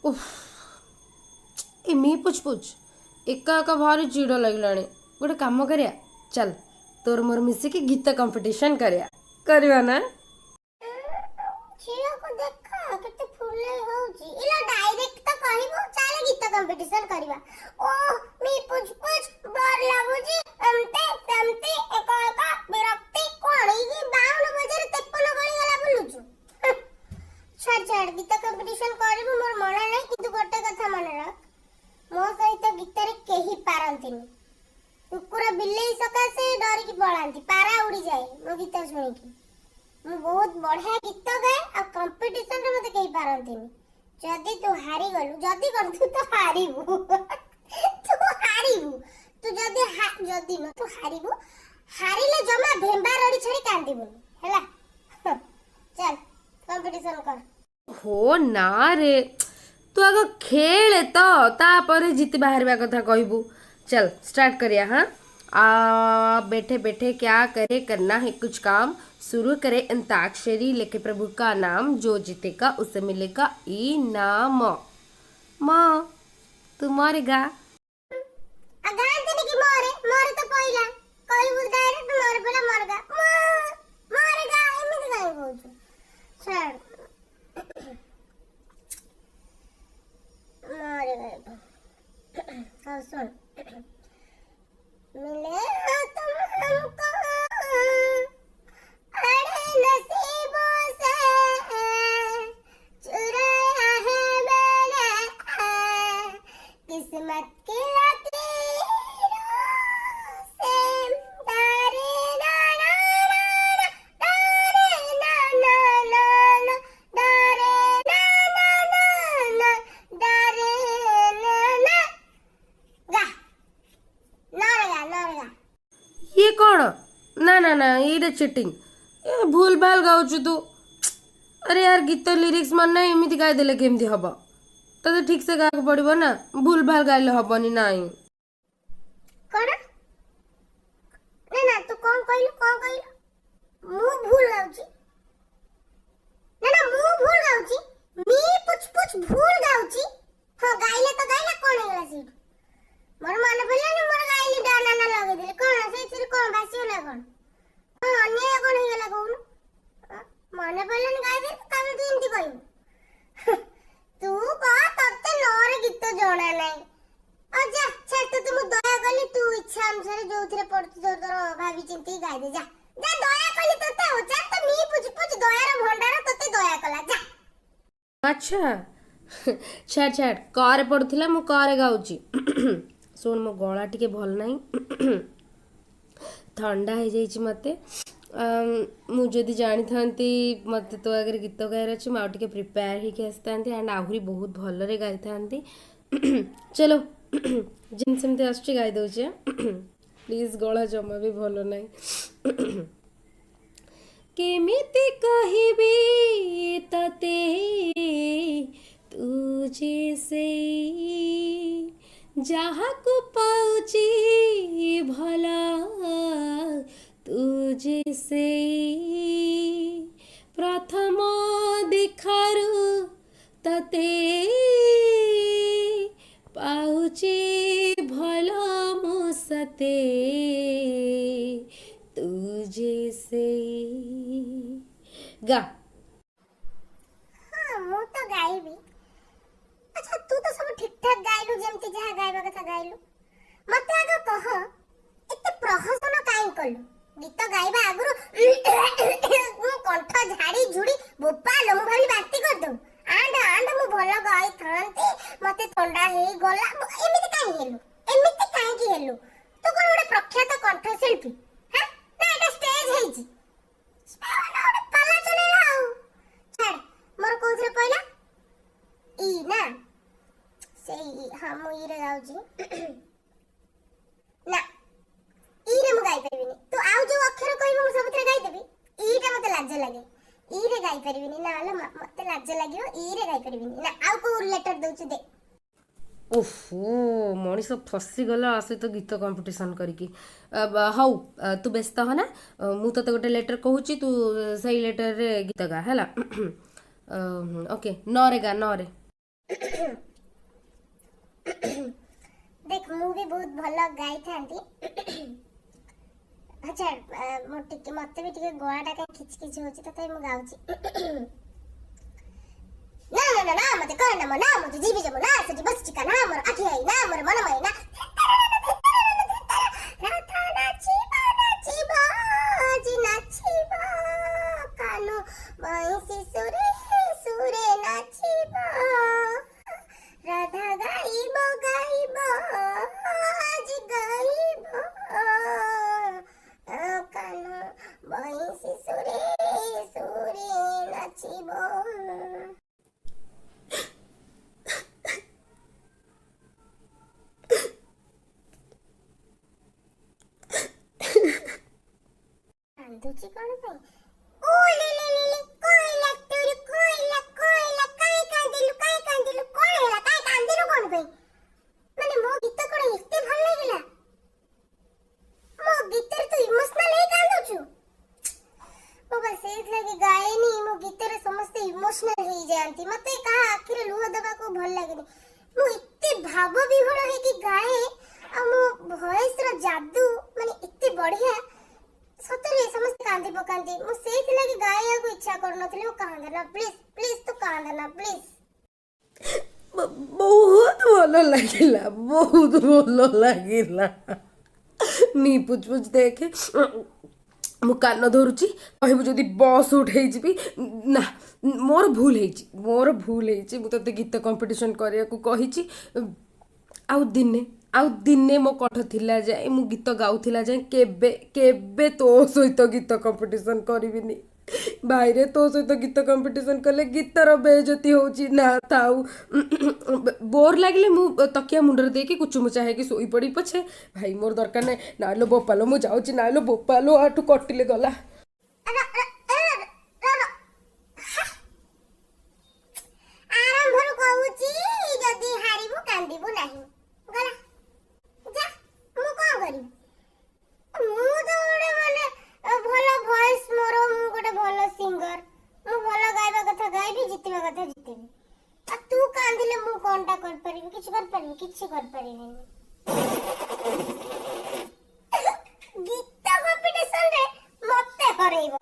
ଉଫ୍, ଏ ମି putsch putsch, ଏକା ଏକା ଭାରି ଚିଡ଼ ଲାଗିଲାଣି। ଗୋଟେ କାମ କରିବା, ଚାଲ ତୋର ମୋର ମିଶିକି ଗୀତ କମ୍ପିଟିସନ୍ କରିବା। କରିବା ନା? ଝିଅକୁ ଦେଖ, କେତେ ଫୁଲେଇ ହଉଛି। ଇଲୋ, ଡାଇରେକ୍ଟ ତ କହିବୁ ଚାଲେ ଗୀତ କମ୍ପିଟିସନ କରିବା। ଓ ମି ପୁଚ୍ ପୁଚ୍, ଡର ଲାଗୁଛି, ଏମତି ସେମତି, ଏକ ଏକ ବିରକ୍ତି। କଣ ଏଇ 52 ବଜାର 53 ଗଳି ଗଲା ବୁଲୁଛୁ? ଛାଡ ଛାଡ, ଗୀତ କମ୍ପିଟିସନ କରିବୁ ମୋର ମନା ନାହିଁ, କିନ୍ତୁ ଗୋଟେ କଥା ମନେ ରଖ, ମୋ ସହିତ ଗୀତରେ କେହି ପାରନ୍ତିନି। କୁକୁର ବିଲେଇ ସକାଶେ ଡରିକି ପଳାନ୍ତି, ପାରା ଉଡ଼ିଯାଏ ମୋ ଗୀତ ଶୁଣିକି। ମୁଁ ବହୁତ ବଢିଆ ଗୀତ ଗାଏ ଆଉ କମ୍ପିଟିସନରେ ମତେ କେହି ପାରନ୍ତିନି। ଯଦି ତୁ ହାରିଗଲୁ, ଯଦି କଣ, ତୁ ତ ହାରିବୁ, ତୁ ହାରିବୁ। ତୁ ଯଦି ଯଦି ନୁହଁ, ତୁ ହାରିବୁ। ହାରିଲେ ଜମା ଭେମ୍ବା ରଡି ଛାଡି କାନ୍ଦିବୁନି, ହେଲା? ଚାଲ କମ୍ପିଟିସନ କର। ହୋ ନା ରେ, ତୁ ଆଗ ଖେଳେ ତ, ତାପରେ ଜିତି ବାହାରିବା କଥା କହିବୁ। चल स्टार्ट କରିବା। हाँ, आ बैठे बैठे क्या करे, करना है कुछ काम, शुरू करे अंताक्षरी, लेके प्रभु का नाम, जो जीतेगा उसे मिलेगा इनाम। माँ, ତୁ ମରେଗା। ଆଉ ଗାଆନ୍ତିନି କି? ମରେ ମରେ ତ ପଇଲା, କହିବୁ ଡାଇରେକ୍ଟ ମରେ ପଇଲା, ମରଗା ମରେଗା, ଏମିତି କାହିଁ କହୁଛୁ? ଛାଡ଼, ମରେଗା। ହଉ ଶୁଣ। मिले हो तुम हमको बड़े नसीबों से, चुराया है मैंने किस्मत की लकीरों से। दारे ना ना ना ना, दारे ना ना ना ना, दारे ना ना ना ना, दारे ना ना। ଗା, ନରେ ଗା, ନରେ ଗା। ଇଏ କ'ଣ? ନା ନା ନା, ଏଇଟା ଚିଟିଂ। ଏ ଭୁଲ ଭାଲ ଗାଉଛୁ ତୁ। ଆରେ ୟାର, ଗୀତ ଲିରିକ୍ସ ମନେ ନାହିଁ, ଏମିତି ଗାଇଦେଲେ କେମିତି ହବ? ତତେ ଠିକ୍ ସେ ଗାଇବାକୁ ପଡ଼ିବ ନା, ଭୁଲ ଭାଲ ଗାଇଲେ ହବନି ନାଇଁ। କଣ? ନା ନା, ତୁ କଣ କହିଲୁ? କଣ କହିଲୁ? ମୁଁ ଭୁଲ ଗାଉଛି? ନା ନା, ମୁଁ ଭୁଲ ଗାଉଛି? ମି ପୁଚ୍ ପୁଚ୍ ଭୁଲ ଗାଉଛି? ହଁ, ଗାଇଲେ ତ ଗାଇଲା, କଣ ହେଇଗଲା ସେଇଠୁ? ମୋର ମନେ ପଡ଼ିଲାନି, ମୋର ଗାଇଲି, ଡା ନା ନା ଲଗେଇଦେଲି, କଣ ସେଇଥିରେ କଣ ଭାସିଗଲା? କଣ ହଁ ଅନ୍ୟାୟ କଣ ହେଇଗଲା କହୁନୁ? ମନେ ପଡ଼ିଲାନି, ଗାଇଦେଲି, ତାପରେ ତୁ ଏମିତି କହିବୁ? ତୁ କହ, ତତେ ନରେ ଗୀତ ଜଣା ନାହିଁ। ଆଉ ଯା, ଛାଡ଼, ତତେ ମୁଁ ଦୟା କଲି। ତୁ ଇଚ୍ଛା ଅନୁସାରେ ଯୋଉଥିରେ ପଡୁଛି ତୋର ତୋର ଭାବି ଚିନ୍ତି ଗାଇଦେ। ଯା ଯା, ଦୟା କଲି ତତେ। ଆଉ ଯା ତ, ମି ପୁଚ୍ ପୁଚ୍ ଦୟାର ଭଣ୍ଡାର ତତେ ଦୟା କଲା, ଯା। ଆଚ୍ଛା, ଛାଡ଼ ଛାଡ଼, କରେ ପଡ଼ୁଥିଲା, ମୁଁ କରେ ଗାଉଛି। ଶୁଣ, ମୋ ଗଳା ଟିକେ ଭଲ ନାହିଁ, ଥଣ୍ଡା ହେଇଯାଇଛି ମୋତେ। ମୁଁ ଯଦି ଜାଣିଥାନ୍ତି ମୋତେ ତୋ ଆଗରେ ଗୀତ ଗାଇବାର ଅଛି, ମୁଁ ଆଉ ଟିକେ ପ୍ରିପେୟାର ହେଇକି ଆସିଥାନ୍ତି ଆଣ୍ଡ ଆହୁରି ବହୁତ ଭଲରେ ଗାଇଥାନ୍ତି। ଚଲୋ, ଯେମିତି ସେମିତି ଆସୁଛି ଗାଇ ଦେଉଛି। ପ୍ଲିଜ୍, ଗଳା ଜମା ବି ଭଲ ନାହିଁ। କେମିତି କହିବି ତତେ, ତୁ ଯେ ସେଇ, ଯାହାକୁ ପାଉଛି ଭଲ, ତୁ ଯେ ସେଇ। ପ୍ରଥମ ଦେଖାରୁ ତତେ ପାଉଛି ଭଲ ମୁଁ ସତେ, ତୁ ଯେ ସେଇ। ଗା। ହଁ, ମୁଁ ତ ଗାଇବି। ଆଚ୍ଛା, ତୁ ତ ସବୁ ଠିକ ଠାକ ଗାଇଲୁ, ଯେମିତି ଯାହା ଗାଇବା କଥା ଗାଇଲୁ। ମତେ ଆଗ କହ, ଏତେ ପ୍ରହସନ କାହିଁ କଲୁ? ଗୀତ ଗାଇବା ଆଗରୁ ମୁଁ କଣ୍ଠ ଝାଡି ଝୁଡି, ବୋପା ଲୋ, ମୁଁ ଭାବିଲି ବାନ୍ତି କରିଦବୁ। ଆଣ୍ଡ ଆଣ୍ଡ ମୁଁ ଭଲ ଗାଇଥାନ୍ତି, ମତେ ଥଣ୍ଡା ହେଇଗଲା, ଏମିତି କାହିଁ ହେଲୁ? ଏମିତି କାହିଁକି ହେଲୁ? ତୁ କଣ ଗୋଟେ ପ୍ରଖ୍ୟାତ କଣ୍ଠଶିଳ୍ପୀ? ହାଁ, ନା ଏଟା ଷ୍ଟେଜ ହେଇଛି ଗୋଟେ ପାଲା ଚଲେଇଲା? ଆଉ ଛାଡ, ମୋର କୋଉଥିରେ ପଇଲା? ଇ ନା, ସେଇ ଇ। ହଁ, ମୁଁ ଇରେ ଗାଉଛି। ନା, ଇରେ ମୁଁ ଗାଇପାରିବିନି। ତୁ ଆଉ ଯୋଉ ଅକ୍ଷର କହିବୁ ମୁଁ ସବୁଥିରେ ଗାଇଦେବି। ଇଟା ମତେ ଲାଜ ଲାଗେ, ଇରେ ଗାଇପାରିବିନି। ନା ଲୋ, ମତେ ଲାଜ ଲାଗିବ, ଇରେ ଗାଇପାରିବିନି। ନା, ଆଉ କୋଉ ଲେଟର ଦଉଛୁ ଦେ। ଓହୋ, ମଣିଷ ଫସିଗଲା ଆ ସହିତ ଗୀତ କମ୍ପିଟିସନ୍ କରିକି। ହଉ, ତୁ ବ୍ୟସ୍ତ ହନା, ମୁଁ ତୋତେ ଗୋଟେ ଲେଟର କହୁଛି, ତୁ ସେଇ ଲେଟରରେ ଗୀତ ଗା, ହେଲା? ଓକେ, ନରେ ଗା, ନରେ। ଦେଖ, ମୁଁ ବି ବହୁତ ଭଲ ଗାଇଥାନ୍ତି। ଆଚ୍ଛା, ମୁଁ ଟିକେ, ମତେ ବି ଟିକେ ଗଳାଟା କାହିଁ ଖିଚ ଖିଚ ହଉଛି, ତଥାପି ମୁଁ ଗାଉଛି। ନା ନା ନା ନା, ମତେ କର ନା ମନା, ମୁଁ ତ ଯିବି ଯମୁନା, ସେଠି ବସିଛି କାହ୍ନା, ମୋର ଆଖି I ନା, ମୋର ମନ ମଇନା। ରାଧା ନାଚିବ ନାଚିବ ଆଜି ନାଚିବ, କାହ୍ନୁ ବଇଁଶୀ ସୁରେ ସୁରେ ନାଚିବ, ରାଧା ଗାଇବ ଗାଇବ ଆଜି ଗାଇବ, କାହ୍ନୁ ବଇଁଶୀ ସୁରେ ସୁରେ ନାଚିବ। କାନ୍ଦୁଛି କଣ ପାଇଁ? ଓ ଲେ ଲେ ଲେ ଲେ, କୋଇଲା ତୋର କୋଇଲା କୋଇଲା, କାଇଁ କାନ୍ଦିଲୁ, କାଇଁ କାନ୍ଦିଲୁ, କଣ ହେଲା, କାଇଁ କାନ୍ଦିଲୁ କଣ ପାଇଁ? ମାନେ ମୋ ଗୀତ କଣ ଏତେ ଭଲ ଲାଗିଲା? ମୋ ଗୀତରେ ତୁ ଇମୋସନାଲ ହେଇ କାନ୍ଦୁଛୁ? ମୁଁ ବା ସେଇଥିଲାଗି ଗାଏନି। ମୋ ଗୀତରେ ସମସ୍ତେ ଇମୋସନାଲ ହେଇଯାଆନ୍ତି। ମତେ କାହା ଆଖିରେ ଲୁହ ଦେବାକୁ ଭଲ ଲାଗେନି। ମୁଁ ଏତେ ଭାବ ବିହ୍ୱଳ ହେଇକି ଗାଏ, ଆଉ ମୋ ଭଏସର ଯାଦୁ ମାନେ ଏତେ ବଢିଆ, ସତରେ ସମସ୍ତେ କାନ୍ଦି ପକାନ୍ତି। ମୁଁ ସେଇଥିଲାଗି ଗାଇବାକୁ ଇଚ୍ଛା କରୁନଥିଲି। ମୁଁ କାନ୍ଦନା, ପ୍ଲିଜ ପ୍ଲିଜ, ତୁ କାନ୍ଦନା ପ୍ଲିଜ। ବହୁତ ଭଲ ଲାଗିଲା, ବହୁତ ଭଲ ଲାଗିଲା। ମି ପୁଚ ପୁଚ, ଦେଖେ, ମୁଁ କାନ ଧରୁଛି, କହିବୁ ଯଦି ବସ୍ ଉଠେଇଯିବି। ନା, ମୋର ଭୁଲ ହେଇଛି, ମୋର ଭୁଲ ହେଇଛି। ମୁଁ ତୋତେ ଗୀତ କମ୍ପିଟିସନ୍ କରିବାକୁ କହିଛି। ଆଉ ଦିନେ ମୋ କଣ୍ଠ ଥିଲା ଯାଏ, ମୁଁ ଗୀତ ଗାଉଥିଲା ଯାଏଁ, କେବେ କେବେ ତୋ ସହିତ ଗୀତ କମ୍ପିଟିସନ୍ କରିବିନି। ଭାଇରେ, ତୋ ସହିତ ଗୀତ କମ୍ପିଟିସନ୍ କଲେ ଗୀତର ବେଇଜ୍ଜତି ହେଉଛି। ନା ଥାଉ, ବୋର୍ ଲାଗିଲେ ମୁଁ ତକିଆ ମୁଣ୍ଡରେ ଦେଇକି କୁଚୁମୁଚା ହେଇକି ଶୋଇପଡ଼ି ପଛେ, ଭାଇ, ମୋର ଦରକାର ନାହିଁ। ନା ଲୋ ବୋପାଲୋ, ମୁଁ ଯାଉଛି। ନା ଲୋ ବୋପାଲୋ, ଆଠୁ କଟିଲେ ଗଲା। ର, ର, ର, ର, ର। ଆରମ୍ଭରୁ କହୁଛି, ଯଦି ହାରିବୁ କାନ୍ଦିବୁ ନାହିଁ। ଗଲା, ଯା, ମୁଁ କଣ କରିବି? ମୁଁ ତ ଗୋଟେ ମାନେ ଭଲ ଭଏସ ମୋର, ମୁଁ ଗୋଟେ ଭଲ ସିଙ୍ଗର। ମୁଁ ଭଲ ଗାଇବା କଥା ଗାଇବି, ଜିତିବା କଥା ଜିତିବି। ଆଉ ତୁ କାନ୍ଦିଲେ ମୁଁ କଣଟା କରିପାରିବି? କିଛି କରିପାରିବି? କିଛି କରିପାରିବିନି। ଗୀତ କମ୍ପିଟିସନରେ ମତେ ହରେଇବ।